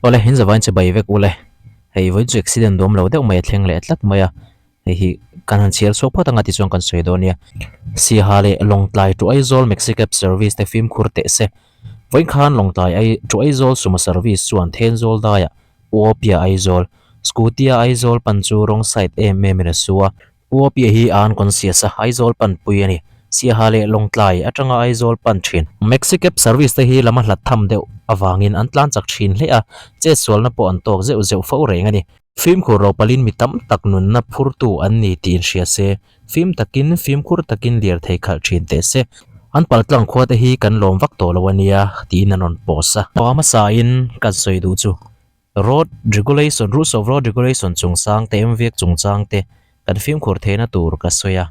Awle, in zavain che bai vek ule. Hei vawiin chu accident duam lo deuh mai a thleng leh tlat mai a. Hei hi kan han chhiar chhuak phawt anga tichuan kan sawi dawn nia. Siaha leh Lawngtlai to Aizawl Maxi Cab Service te fimkhur teh se. Vawiin khan Lawngtlai ai to Aizawl Sumo Service chuan Thenzawl daiah Uopia Aizawl, Scooty a Aizawl pan chu wrong side em em in a su a. Uopia hi a unconscious a, Aizawl pan pui a ni. Siaha leh Lawngtlai atanga Aizawl pan thin. Maxi Cab Service te hi lama hlat tham deuh avangin an tlan chak thin hle a, chetsualna pawh an tawk zeuh zeuh fo reng a ni. Fimkhur ro palin mi tam tak nunna phurtu an ni tih inhria se, fim takin, fimkhur takin lirthei khalh thin teh se. An paltlang khua te hi kan lawm vak tawh lo a nia, tiin an rawn post a. Hma hmasain kan sawi duh chu Road Regulation, Rules of Road Regulation chungchang te, MVAC chungchang te kan fimkhur theihna tur ka sawi a.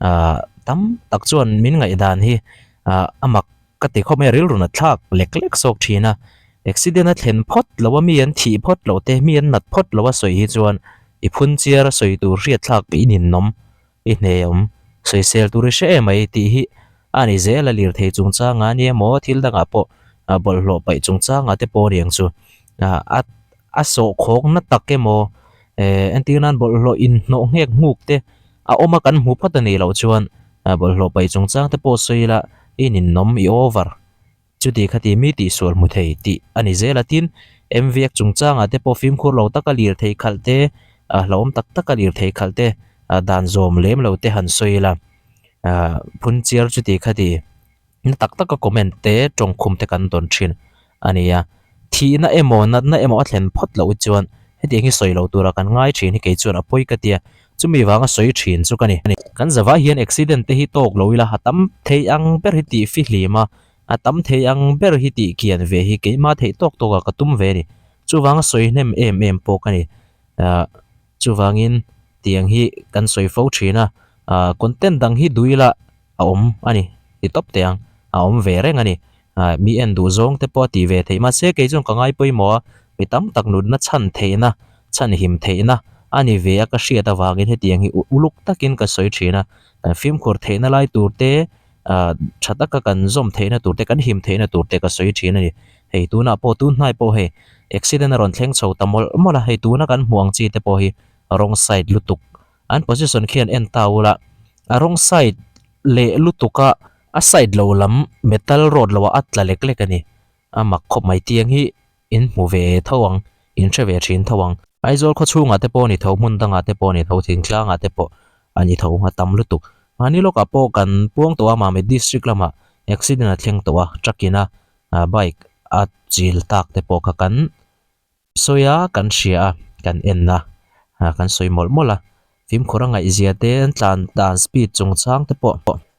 Ahh tam tak chuan min ngaihdan hi ahh a mak ka ti khawp mai a, rilru nat thlak lek lek zawk thin a. Accident a thlen phawt lo a, mi an thih phawt loh te, mi an nat phawt loh a sawi hi chuan i phun chiar a sawi tur hriat thlak i ninawm, i hneawm, sawisel tur i hre em mai tih hi a ni zel a, lirthei chungchangah a nia maw thil dangah pawh bawlhhlawh paih chungchangah te pawh a ni ang chu. A a sawhkhawk na tak emaw eh entir nan bawlhhlawh inhnawh nghek nghuk te a awm a kan hmu phawt a nih loh chuan bawlhhlawh paih chungchang te pawh sawi ila i ninawm i over chuti khati mi tihsual hmu thei tih a ni zel a tin MVF chungchangah te pawh fimkhur lo taka lirthei khalh te hlauhawm tak taka lirthei khalh te dan zawm lem lo te han sawi ila phun chiar chuti khati. Na tak taka comment te tawngkhum te kan dawn thin a ni a, thihna emaw natna emaw a thlen phawt loh chuan hetiang hi sawi lo tura kan ngai thin hi kei chuan a pawi ka ti a, chumi vanga sawi thin chu ka ni. Kan zavai hian accident te hi tawk lo ila a tam thei ang ber hi tih fihlim a, a tam thei ang ber hi tih kian ve hi keimah theih tawk tawkah ka tum ve a ni. Chuvanga sawi hnem em em pawh ka ni. Ahh chuvangin tiang hi kan sawi fo thin a, ahh content dang hi duh ila a awm a ni ti tawp teh ang a awm ve reng a ni ah mi en duh zawng te pawh a tih ve theih mahse kei chuan ka ngai pawimawh a mi tam tak nutna chhan theihna chhan him theihna a ni ve a ka hriat avangin hetiang hi uluk takin ka sawi thin a kan fimkhur theihna lai tur te ah tha taka kan zawm theihna tur te kan him theihna tur te ka sawi thin a ni hei tunah pawh tun hnai pawh hei accident a rawn thleng chho ta mawlh mawlh a hei tuna kan hmuh ang chi te pawh hi wrong side lutuk An position khian en ta ula, a rawng side leh lutuk a, a side lo lam metal road lo ah a tla lek lek a ni. A mak khawp mai tiang hi in hmu ve tho ang, in hre ve thin tho ang. Aizawl khaw chhungah te pawh a ni tho, hmun dangah te pawh a ni tho, thingtlangah te pawh a ni tho, a tam lutuk. Mahni lawkah pawh kan puang tawh a, Mamit district lamah accident a thleng tawh a, truck in a bike a chil tak te pawh kha kan Sawi a, kan hria a, kan en a, kan sawi mawlh mawlh a, fimkhur a ngaihzia te, an tlan dan speed chungchang te pawh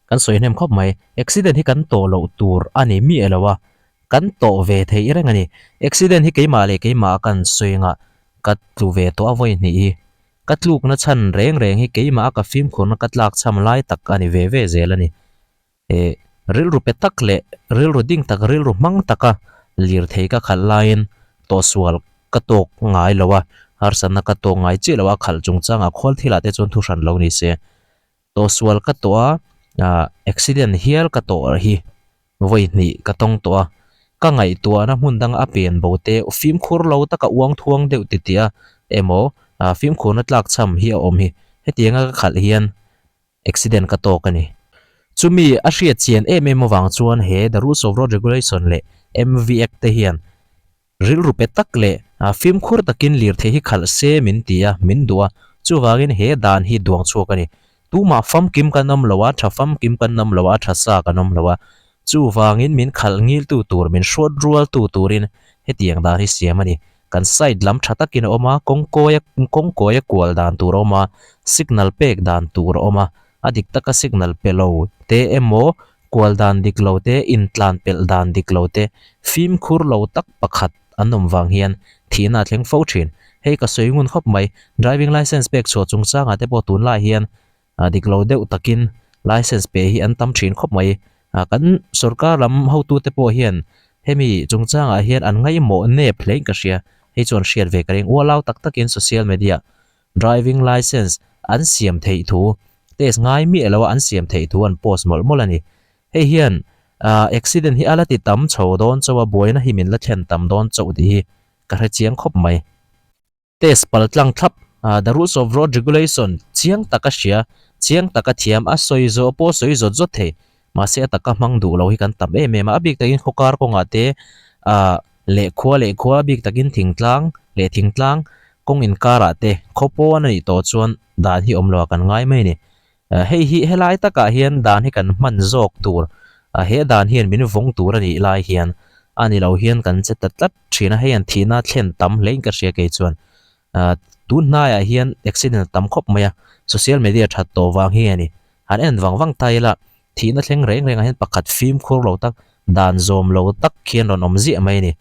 kan sawi hnem khawp mai. Accident hi kan tawh loh tur a ni miah lo a, kan tawh ve theih reng a ni. Accident hi keimah leh keimah kan sawi anga ka tlu ve tawh a vawi hnih hi. Ka tlukna chhan reng reng hi keimah a ka fimkhurna ka tlak chham lai tak a ni ve ve zel a ni. Eh, rilru pe tak leh rilru ding tak, rilru hmang taka lirthei ka khalh laiin tawhsual ka tawk ngai lo a, harsatna ka tawk ngai chiah lo a, khalh chungchangah khawl thilah te chuan thu hran lo ni se. Tawhsual ka tawh a, ah accident hial ka tawh hi vawi hnih ka tawng tawh a, ka ngaihtuahna hmun danga a pen bo te fimkhur lo taka uang thuang deuh titih a emaw ah fimkhurna tlakchham hi a awm hi hetianga ka khalh hian Accident ka tawk a ni. Chumi a hriat chian em em avang chuan he The Rules of Road Regulation leh MV Act te hian rilru pe tak leh fimkhur takin lirthei hi khalh se min ti a, min duh a. Chuvangin he dan hi duang chhuak a ni. Tumah famkim kan awm lo a, tha famkim kan awm lo a, tha sa kan awm lo a. Chuvangin min khalh ngiltu tur, min hruat rualtu turin hetiang dan hi siam a ni. Kan side lam tha takin a awm a, kawngkawia kawngkawia kual dan tur a awm a, signal pek dan tur a awm a, a dik taka signal pe lo te emaw kual dan dik lo te, intlan pelh dan dik lo te, fimkhur lo tak pakhat an awm vang hian thihna a thleng fo thin. Hei ka sawi ngun khawp mai, driving licence pek chhuah chungchangah te pawh tunlai hian Ah dik lo deuh takin license pe hi an tam thin khawp mai. Ah kan sorkar lam hotute pawh hian hemi chungchangah hian an ngaihmawh nep hlein ka hria. Hei chuan hriat ve ka ring. Ualau tak takin social media driving license an siam theih thu test ngai miah loa an siam theih thu an post mawlh mawlh a ni. Hei hian ah accident hi a la ti tam chho dawn chauh a, buaina hi min la thlen tam dawn chauh tih hi. ka hre chiang khawp mai. Test pal tlang thlap, The Rules of Road Regulation, chiang taka hria, chiang taka thiam, a sawi zawh pawh sawi zawt zawt thei. Mahse a taka hmang duh lo hi kan tam em em a, a bik takin khawkar kawngah te leh khua leh khua a bik takin thingtlang leh thingtlang kawng inkarah te khaw pawn a nih tawh chuan dan hi awm lo ah kan ngai mai a ni. Hei hi helai takah hian dan hi kan hman zawk tur, he dan hian min vawng tur a nih lai hian a ni lo hian kan che ta tlat thin a, hei an thihna thlen tam hlein ka hria kei chuan. Tun hnaiah hian accident a tam khawp mai a, social media that tawh vang hi a ni. Han en vang vang ta ila thihna thleng reng rengah hian pakhat fimkhur lo tak, dan zawm lo tak khian rawn awm ziah mai a ni.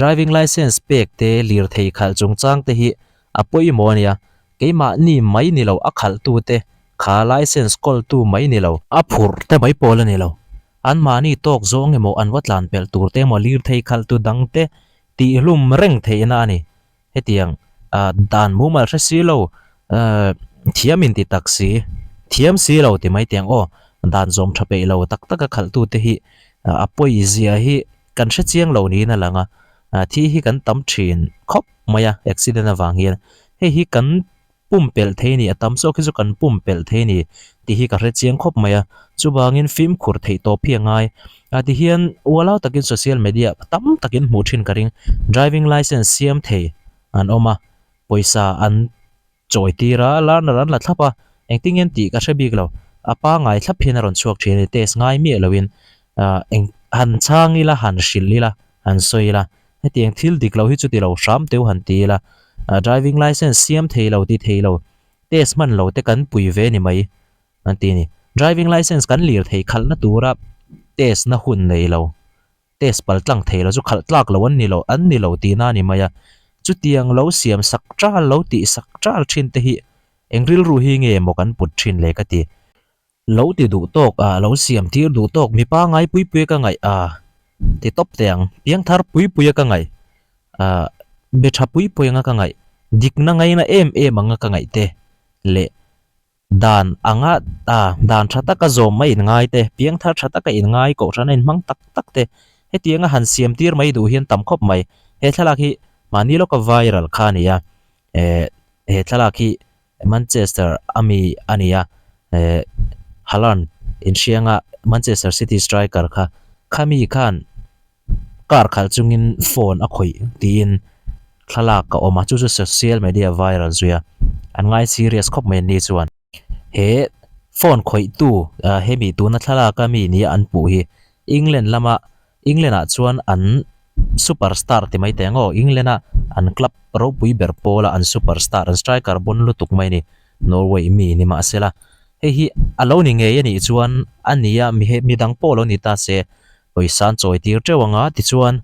Driving licence pek te, lirthei khalh chungchang te hi a pawimawh a nia, Keimahni mai ni lo, a khalhtute, kha licence kawltu mai ni lo, a phurh te mai pawl a ni lo. Anmahni tawk zawng emaw an va tlan pelh tur te emaw lirthei khalhtu dangte tihlum reng theihna a ni. Hetiang dan mumal hre si lo, thiam inti tak si, thiam si lo ti mai tiang aw, dan zawm tha peih lo tak taka khalhtute hi a pawizia hi kan hre chiang lo niin a lang a, thi hi kan tam thin khawp mai a accident avang hian. Hei hi kan pumpelh thei a ni, a tam zawk hi chu kan pumpelh thei a ni tih hi ka hre chiang khawp mai a, chuvangin fimkhur theih tawp hi a ngai. Ah tihian ualau takin social media tam takin hmuh thin ka ring, driving licence siam thei an awm a, pawisa an chawi tir a, learner an la thlap a, engtin nge an tih ka hre bik lo, a pangai thlap hian a rawn chhuak thin a ni, test ngai miah loin ah eng han chhang ila han hrilh ila han sawi ila hetiang thil dik lo hi chu ti lo hram teuh han ti ila ah driving licence siam thei lo ti thei lo test hman lo te kan pui ve ni mai an ti a ni driving licence kan lir thei khalhna tura test na hun nei lo test pal tlang thei lo chu khalh tlak lo an ni lo an ni lo tihna a ni mai a chutiang lo siam sak tal lo tih sak tal thin te hi eng rilru hi nge maw kan put thin le ka ti. Lo ti duh tawk a, lo siam tir duh tawk mi pangai pui pui a ka ngaih a, ti tawp teh ang. Piangthar pui pui a ka ngaih a, be tha pui pui anga ka ngaih, dikna ngaina em em anga ka ngaih te leh dan anga a dan tha taka zawm mai inngai te, piangthar tha taka inngai kohhran a inhmang tak tak te hetianga han siam tir mai duh hian tam khawp mai. He thlalak hi mahni lawka viral kha a ni a, eh he thlalak hi Manchester a mi a ni a, eh Haaland inhrianga Manchester City striker kha khami khan car khalh chungin phone a khawih tiin thlalak a awm a, chu chu social media viral zui a, an ngai serious khawp mai anni chuan. He phone khawihtu hemi tuna thlalak a mi nia an puh hi England lama England ah chuan an super star ti mai teh ang aw, England a an club ropui ber pawl a an super star an striker bawn lutuk mai a ni, Norway mi ni mahsela hei hi a lo ni ngei a nih chuan a ni a mi he mi dang pawh lo ni ta se pawisa an chawi tir teuh ang a tichuan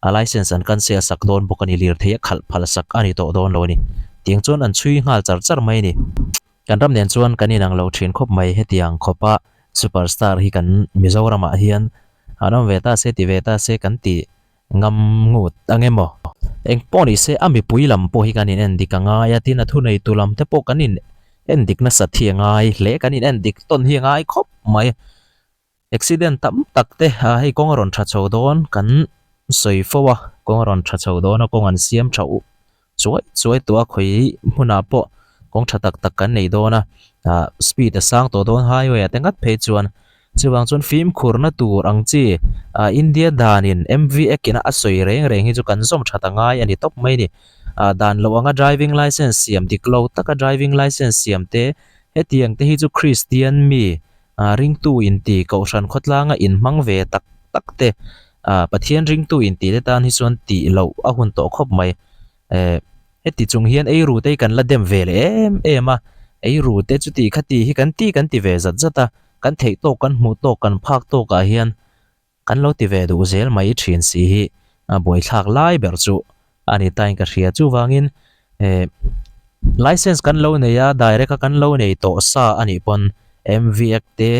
a licence an cancel sak dawn bawk a ni lirthei a khalh phal sak a ni tawh dawn lo a ni tiang chuan an chhui nghal char char mai a ni. Kan ram nen chuan kan inang lo thin khawp mai hetiang khawpa super star hi kan Mizoramah hian an awm ve ta se ti ve ta se kan ti ngam ngut ang emaw. Eng pawh ni se a mipui lam pawh hi kan in en dik a ngai a tin a thuneitu lam te pawh kan in en dik nasat hi a ngai hle kan in en dik tawn hi a ngai khawp mai. Accident tam tak te ah hei kawng a rawn tha chho dawn kan sawi fo a kawng a rawn tha chho dawn a kawng an siam tha uh chuai chuai tawh a khawi hmunah pawh kawng tha tak tak kan nei dawn a ah speed a sang tawh dawn highway ah te ngat phei chuan chuvang chuan fimkhur na tur ang chi ah India danin M_V Act in a sawi reng reng hi chu kan zawm that a ngai a ni tawp mai a ni ah dan loh anga driving licence siam dik lo taka driving licence siam te hetiang te hi chu Christian mi ah ringtu inti kohhran khawtlanga inhmang ve tak tak te ah Pathian ringtu inti te tan hi chuan tih loh a hun tawh khawp mai eh heti chung hian ei ru te hi kan la dem ve leh em em a ei ru te chuti khati hi kan ti kan ti ve zat zat a kan theih tawk kan hmuh tawk kan phak tawk ah hian Kan lo ti ve duh zel mai thin si hi a buaithlak lai ber chu a ni tain ka hria. Chuvangin eh license kan lo nei a, direct a kan lo nei tawh sa a nih pawn MV Act te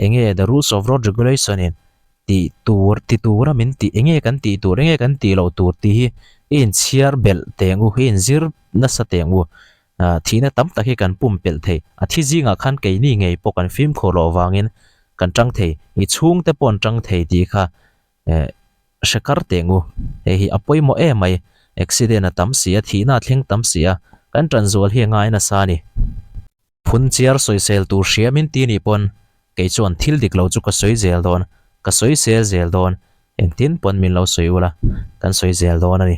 enge the rules of road regulation in tih tur ti tura min tih enge kan tih tur enge kan tih loh tur tih hi i inchhiar belh teh ang u, i inzir nasa teh ang u. Thihna tam tak hi kan pumpelh thei. A thi zingah khan keini ngei pawh kan fimkhur loh avangin kan tang thei. I chhungte pawh an tang thei tih kha hre kar teh ngu. Hei hi a pawimawh em mai. Accident a tam si a, thihna a thleng tam si a, kan ṭan zual hi a ngai nasa a ni. Phun chiar sawisel tur hria min ti nih pawn kei chuan thil dik lo chu ka sawi zel dawn, ka sawi sel zel dawn, engtin pawn min lo sawi ula, kan sawi zel dawn a ni.